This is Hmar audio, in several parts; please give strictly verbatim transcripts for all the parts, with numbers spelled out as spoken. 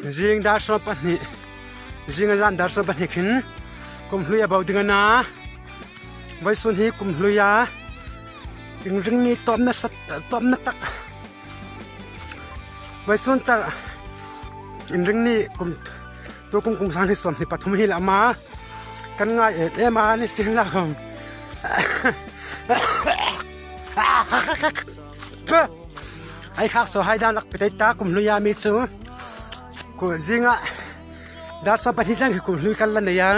Zing dar sawm pahni, zing a zan dar sawm pahni khin kum hlui a bo ding a na. Vawisun hi kum hlui a, Inrinni tawpna sat, tawpna tak. Vawisun char Inrinni kum, tu kum kum sang hni sawmhni pathum hi la ma. Kan ngai em em a ni sien la khom. Ei khak so hai dan lak pitei ta kum hlui a mi chu. Ku zinga dar sawm pahni chang hi kum hlui kan la nei a.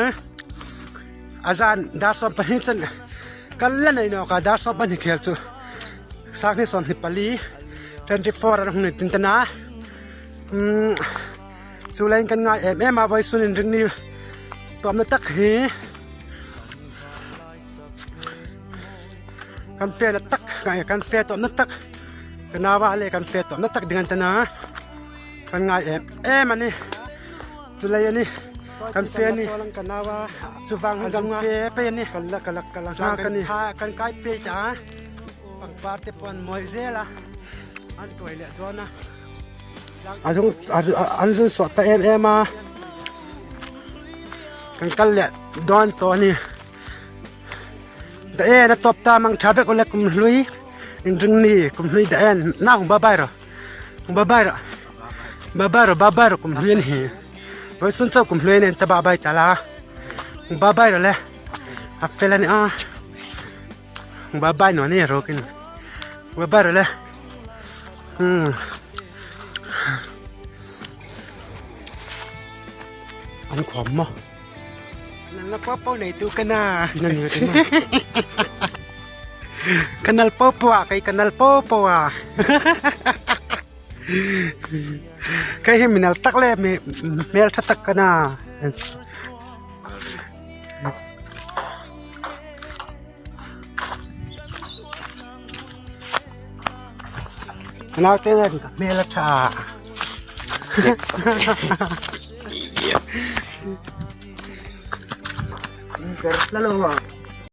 A zan dar sawm pahni chang kan la nei nawk a, dar sawm pahni khel chu. Sang hni sawmhni pali, twenty four an hung ni tin ta na. Hmm, chu leiin kan ngai em em a, vawisun Inrinni tawpna tak hi. Kan fe na tak, kan, kan fe tawpna tak. Kan nawa le kan fe tawpna tak ding an ta na. Kan ngai em em a ni. Chu lei a ni. Kan fe a ni. Kan nawa. Chu vang kan fe pei a ni. Kan la, kan la, kan la. Kan kai pei ta. Pangpar te pawh an mawi zel a. An tuoi le dawn a. A zung, a, a, an zung sawt ta em em a. Kan kal le dawn tawh a ni. Dawn a tawp ta mang tha vek u le kum hlui. Inrinni kum hlui dawn a na hung ba bai ro. Hung ba bai ro. Ba bai ro, ba bai ro kum hlui a ni hi. Vawisun chau kum hlui a ni ta ba bai ta la. Hung ba bai ro le. A fel a ni a. Hung ba bai naw ni ro kin. Hung ba bai ro le. Hmm. An khawm maw? Nal na po po nei tu ka na. Nal na ka na. Ka nal po po a, kei ka nal po po a. Kei hi mi nal tak le mi hmel ṭha tak ka na. Naute nen ka hmel a ṭha. Ber la lo a.